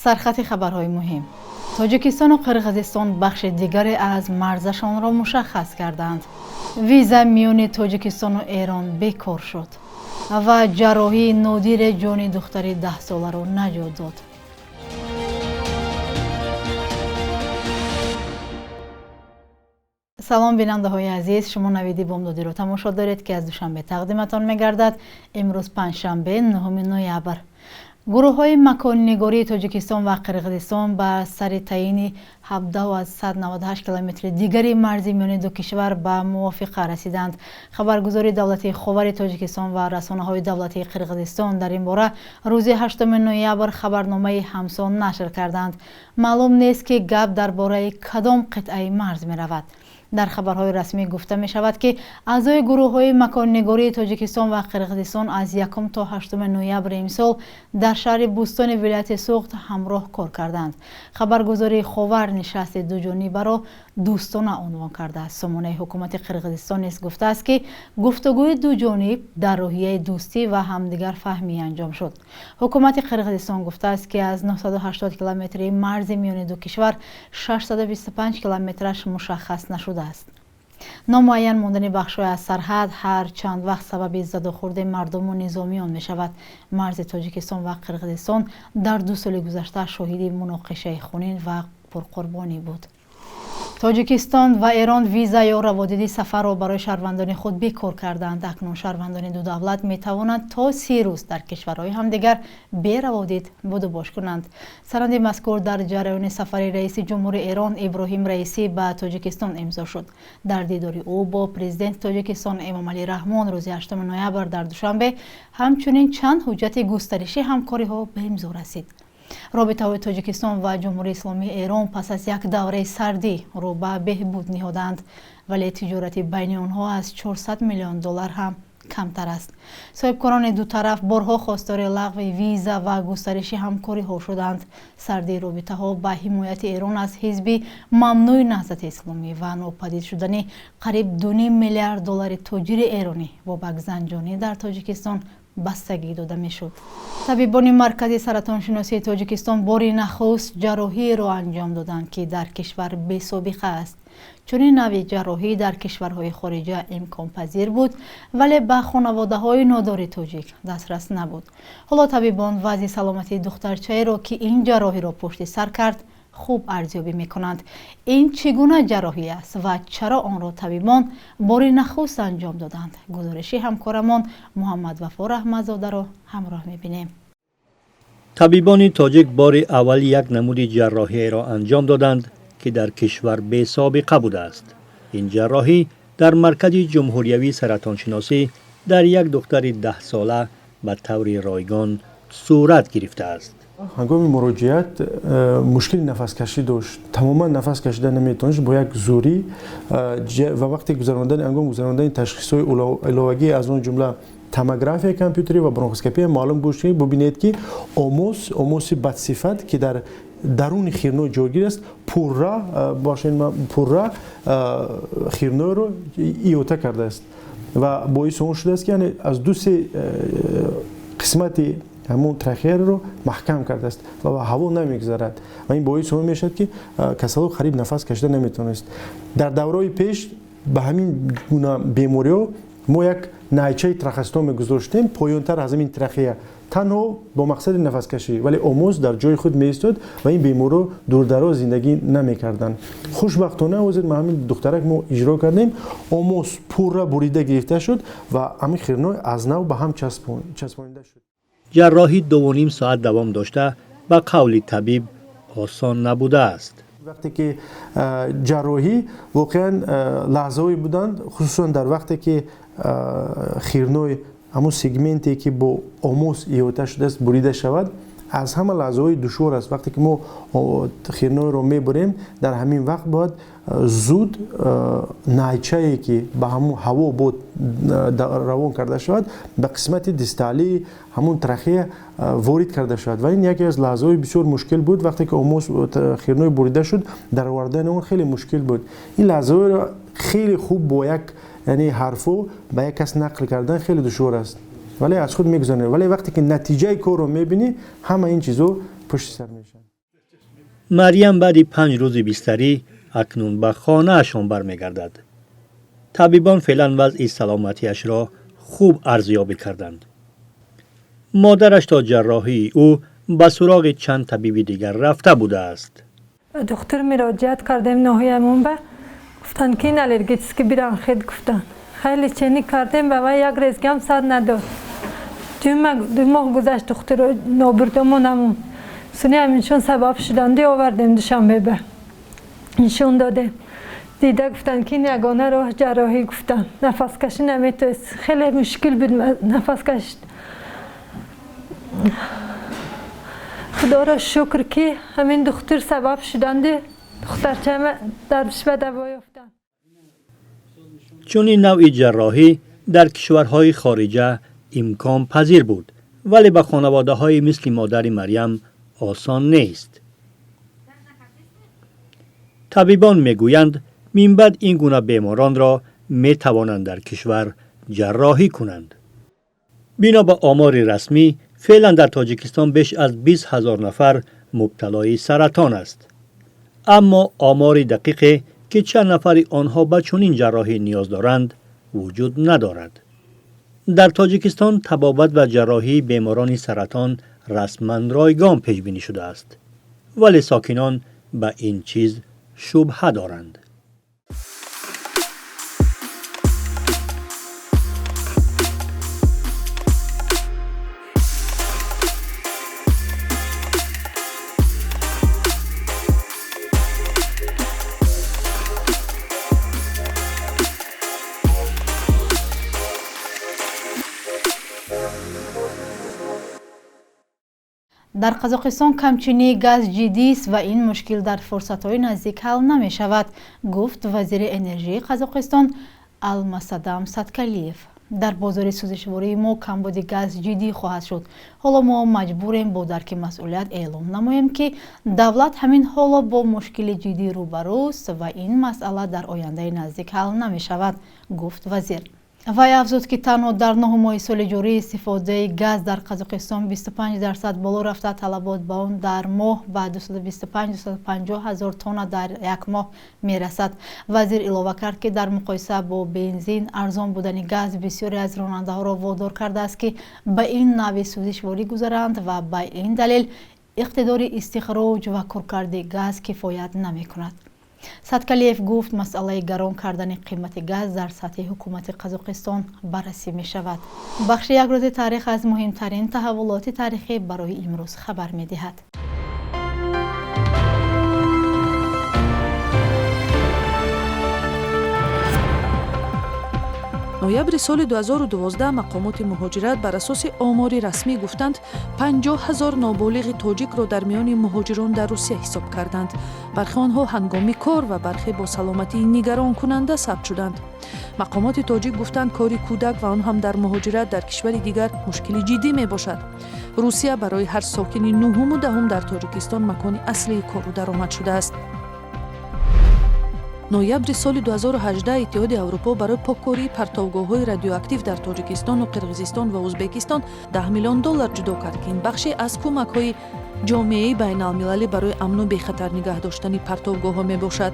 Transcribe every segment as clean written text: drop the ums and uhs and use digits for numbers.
Сархати хабарҳои муҳим. Тоҷикистону Қирғизистон бахши дигаре аз марзашонро мушаххас карданд. Виза миёни Тоҷикистону Эрон бекор шуд ва ҷарроҳии нодире ҷони духтари 10-соларо наҷот дод. Салом, бинандаҳои азиз, шумо навиди бомдодиро тамошо доред, ки аз Душанбе тақдиматон мегардад. Имрӯз панҷшанбе, 9 ноябр. Гурӯҳҳои маконнигории Тоҷикистон ва Қирғизистон ба сари таъини 17,98 километри дигари марзи миёни ду кишвар ба мувофиқа расиданд. Хабаргузории давлатии Ховари Тоҷикистон ва расонаҳои давлатии Қирғизистон дар ин бора рӯзи 8 ноябр хабарномаи ҳамсон нашр карданд. Маълум нест, ки гап дар бораи кадом қитъаи марз меравад. Дар хабарҳои расмӣ гуфта мешавад, ки аъзои гурӯҳҳои маконнигории Тоҷикистон ва Қирғизистон аз 1 то 8 ноябри имсол дар шаҳри Бӯстони вилояти Суғд ҳамроҳ кор карданд. Хабаргузории Ховар нишасти дуҷонибаро дӯстона унвон кардааст. Сомонаи ҳукумати Қирғизистон низ гуфтааст, ки гуфтугӯи дуҷониб дар рӯҳияи дӯстӣ ва ҳамдигарфаҳмӣ анҷом шуд. Ҳукумати Қирғизистон гуфтааст, ки аз 980 километри марзи миёни ду кишвар 625 километраш мушаххас нашудааст. Номуайян мондани бахшҳои аз сарҳад ҳар чанд вақт сабаби задухӯрди мардуму низомиён мешавад. Марзи Тоҷикистон ва Қирғизистон дар 2 соли гузашта шоҳиди муноқишаи хунин ва пурқурбонӣ буд. Тоҷикистон ва Эрон виза ё раводиди сафарро барои шаҳрвандони худ бекор карданд. Акнун шаҳрвандони ду давлат метавонанд то 30 рӯз дар кишварҳои ҳамдигар бераводид будубош кунанд. Санади мазкур дар ҷараёни сафари раиси ҷумҳури Эрон Иброҳим Раисӣ ба Тоҷикистон имзо шуд. Дар дидори ӯ бо президенти Тоҷикистон Эмомалӣ Раҳмон рӯзи 8 ноябр дар Душанбе ҳамчунин чанд ҳуҷҷати густариши ҳамкориҳо ба имзо расид. Робитаҳои Тоҷикистон ва Ҷумҳурии Исломии Эрон пас аз як давраи сардӣ рӯ ба беҳбуд ниҳоданд, вале тиҷорати байни онҳо аз 400 миллион доллар ҳам камтар аст. Соҳибкорони ду тараф борҳо хостори лағви виза ва густариши ҳамкориҳо шуданд. Сардии робитаҳо ба ҳимояти Эрон аз ҳизби мамнӯи Наҳзати Исломӣ ва нопадид шудани қариб 2,5 миллиард доллари тоҷири эронӣ Бобак Занҷонӣ дар Тоҷикистон бастагӣ дода мешуд. Табибони Маркази саратоншиносии Тоҷикистон бори нахуст ҷарроҳиеро анҷом доданд, ки дар кишвар бесобиқа аст. Чунин навъи ҷарроҳӣ дар кишварҳои хориҷа имконпазир буд, вале ба хонаводаҳои нодори тоҷик дастрас набуд. Ҳоло табибон вазъи саломатии духтарчаеро, ки ин ҷарроҳиро пушти сар кард, хуб арзёбӣ мекунанд. Ин чӣ гуна ҷарроҳӣ аст ва чаро онро табибон бори нахуст анҷом доданд? Гузориши ҳамкорамон Муҳаммадвафо Раҳматзодаро ҳамроҳ мебинем. Табибони тоҷик бори аввал як намуди ҷарроҳиеро анҷом доданд, ки дар кишвар бесобиқа будааст. Ин ҷарроҳӣ дар Маркази ҷумҳуриявии саратоншиносӣ дар як духтари 10-сола ба таври ройгон сурат гирифтааст. Ҳангоми муроҷиат мушкили нафаскашӣ дошт, тамоман нафас кашида наметавонист бо як зӯрӣ, ва вақте гузарондани ҳангом гузарондани ташхисҳои иловагӣ, аз он ҷумла томографияи компютерӣ ва бронхоскопия, маълум гашт, ки бубинед, ки омоси бадсифат, ки дар даруни хирной ҷойгир аст, пурра бошед, пурра хирнойро иҳота кардааст ва боиси он шудааст, ки яъне аз ду се қисмати ҳамон трахеяро маҳкам кардааст ва ҳаво намегузарад, ва ин боиси он мешавад, ки касалҳо қариб нафас кашида наметавонист. Дар давраҳои пеш ба ҳамин гуна бемориҳо мо як найчаи трахеостома мегузоштем поёнтар аз ҳамин трахея, танҳо бо мақсади нафаскашӣ, вале омоз дар ҷои худ меистод ва ин беморро дурдароз зиндагӣ намекарданд. Хушбахтона, ҳозир ма ҳамин духтарак мо иҷро кардем, омоз пурра бурида гирифта шуд ва ҳамин хирной аз нав ба ҳам часпонида шуд. Ҷарроҳӣ 2,5 соат давом дошта, ба қавли табиб, осон набудааст. Вақте ки ҷарроҳӣ, воқеан лаҳзаҳое буданд, хусусан дар вақте ки хирной, ҳамон сегменте, ки бо омоз иҳота шудааст, бурида шавад, аз ҳама лаҳзаҳои душвор аст. Вақте ки мо хирнойро мебурем, дар ҳамин вақт бояд зуд найчае, ки ба ҳамон ҳаво бод равон карда шавад, ба қисмати дисталии ҳамон трахея ворид карда шавад, ва ин яке аз лаҳзаҳои бисёр мушкил буд. Вақте ки омоз хирной бурида шуд, даровардани он хеле мушкил буд. Ин лаҳзаҳоро хеле хуб бо як, яъне ҳарфҳо ба як кас нақл кардан хеле душвор аст, вале аз худ мегузаронед, вале вақте ки натиҷаи корро мебинӣ, ҳама ин чизҳо пушти сар мешаванд. Марьям баъди 5 рӯзи бистарӣ акнун ба хонаашон бармегардад. Табибон феълан вазъи саломатиашро хуб арзёбӣ карданд. Модараш то ҷарроҳии ӯ ба суроғи чанд табиби дигар рафта будааст. Ба духтур муроҷиат кардем ноҳиямон ба, гуфтанд ки ин аллергический бронхит гуфтанд. Хеле лечение кардем, ба вай як резгам сад надод. 2 моҳ гузашт, духтуро нобурдамон ҳамун суни ҳаминшон сабаб шуданди, овардем Душанбе, ба нишон додем. Дида гуфтанд ки ин ягона роҳ ҷарроҳӣ гуфтанд. Нафаскашӣ наметавонист, хеле мушкил буд нафаскашӣ. Худоро шукр, ки ҳамин духтур сабаб шуданди, духтарчама дардиш ба даво ёфтанд. Чунин навъи ҷарроҳӣ дар кишварҳои хориҷа имконпазир буд, вале ба хонаводаҳои мисли модари Марьям осон нест. Табибон мегӯянд, минбаъд ин гуна беморонро метавонанд дар кишвар ҷарроҳӣ кунанд. Бино ба омори расмӣ, феълан дар Тоҷикистон беш аз 20 000 нафар мубталои саратон аст, аммо омори дақиқе, ки чанд нафари онҳо ба чунин ҷарроҳӣ ниёз доранд, вуҷуд надорад. Дар Тоҷикистон табобат ва ҷарроҳии беморони саратон расман ройгон пешбинӣ шудааст, вале сокинон ба ин чиз шубҳа доранд. Дар Қазоқистон камчинии газ ҷиддист ва ин мушкил дар фурсатҳои наздик ҳал намешавад, гуфт вазири энержии Қазоқистон Алмасадам Саткалиев. Дар бозори сӯзишвории мо камбуди газ ҷиддӣ хоҳад шуд. Ҳоло мо маҷбурем бо дарки масъулият эълом намоем, ки давлат ҳамин ҳоло бо мушкили ҷиддӣ рӯбарӯст ва ин масъала дар ояндаи наздик ҳал намешавад, гуфт вазир. Вай афзуд, ки танҳо дар 9 моҳи соли ҷорӣ истифодаи газ дар Қазоқистон 25% боло рафта, талабот ба он дар моҳ ба 225-250 ҳазор тонна дар як моҳ мерасад. Вазир илова кард, ки дар муқоиса бо бензин арзон будани газ бисёре аз ронандаҳоро водор кардааст, ки ба ин навъи сӯзишворӣ гузаранд ва ба ин далел иқтидори истихроҷ ва коркарди газ кифоят намекунад. Саткалиев гуфт, масъалаи гарон кардани қимати газ дар сатҳи ҳукумати Қазоқистон баррасӣ мешавад. Бахши «Як рӯзи таърих» аз муҳимтарин таҳаввулоти таърихӣ барои имрӯз хабар медиҳад. Ноябри соли 2012 мақомоти муҳоҷират бар асоси омори расмӣ гуфтанд, 50 ҳазор ноболиғи тоҷикро дар миёни муҳоҷирон дар Русия ҳисоб карданд. Бархе онҳо ҳангоми кор ва бархе бо саломатии нигаронкунанда сабт шуданд. Мақомоти тоҷик гуфтанд, кори кӯдак ва он ҳам дар муҳоҷират дар кишвари дигар мушкили ҷиддӣ мебошад. Русия барои ҳар сокини нуҳуму даҳум дар Тоҷикистон макони аслии кору даромад шудааст. Ноябри соли 2018 Иттиҳоди Аврупо барои поккории партовгоҳҳои радиоактив дар Тоҷикистону Қирғизистон ва Ӯзбекистон 10 миллион доллар ҷудо кард, ки ин бахше аз кӯмакҳои ҷомеаи байналмилалӣ барои амну бехатар нигаҳ доштани партовгоҳҳо мебошад.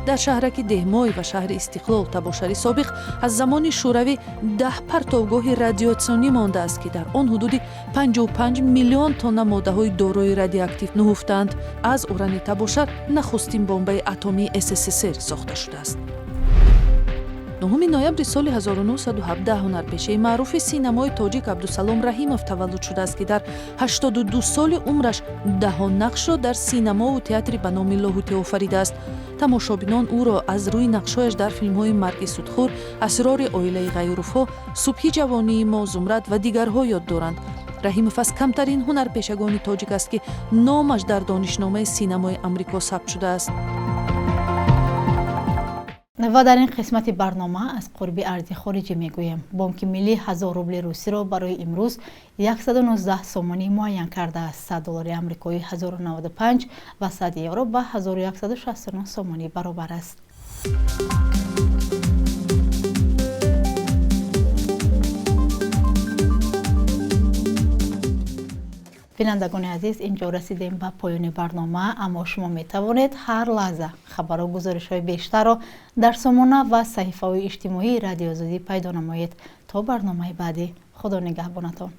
Дар шаҳраки Деҳмой ва шаҳри Истиқлол, Табошари собиқ, аз замони Шӯравӣ 10 партовгоҳи радиатсионӣ мондааст, ки дар он ҳудуди 55 миллион тонна моддаҳои дорои радиоактив нуҳуфтаанд. Аз урани Табошар нахустин бомбаи атомии СССР сохта шудааст. 9 ноябри соли 1917 ҳунарпешаи маъруфи синамои тоҷик Абдусалом Раҳимов таваллуд шудааст, ки дар 82 соли умраш даҳо нақшро дар синамову театри ба номи Лоҳутӣ офаридааст. Тамошобинон ӯро аз рӯи нақшҳояш дар филмҳои «Марги судхӯр», «Асрори оилаи Ғаюровҳо», «Субҳи ҷавонии мо», «Зумрад» ва дигарҳо ёд доранд. Раҳимов аз камтарин ҳунарпешагони тоҷик аст, ки номаш дар донишномаи синамои Амрико сабт шудааст. Ва дар ин қисмати барнома аз қурби арзи хориҷӣ мегӯем. Бонки миллӣ 1000 рубли русиро барои имрӯз 119 сомонӣ муайян кардааст. 100 доллари амрикоӣ 1095 ва 100 евро ба 1169 сомонӣ баробар аст. Бинандагони азиз, инҷо расидем ба поёни барнома, аммо шумо метавонед ҳар лаҳза хабару гузоришҳои бештарро дар сомона ва саҳифаҳои иҷтимоии Радиои Озодӣ пайдо намоед. То барномаи баъдӣ, Худо нигаҳбонатон.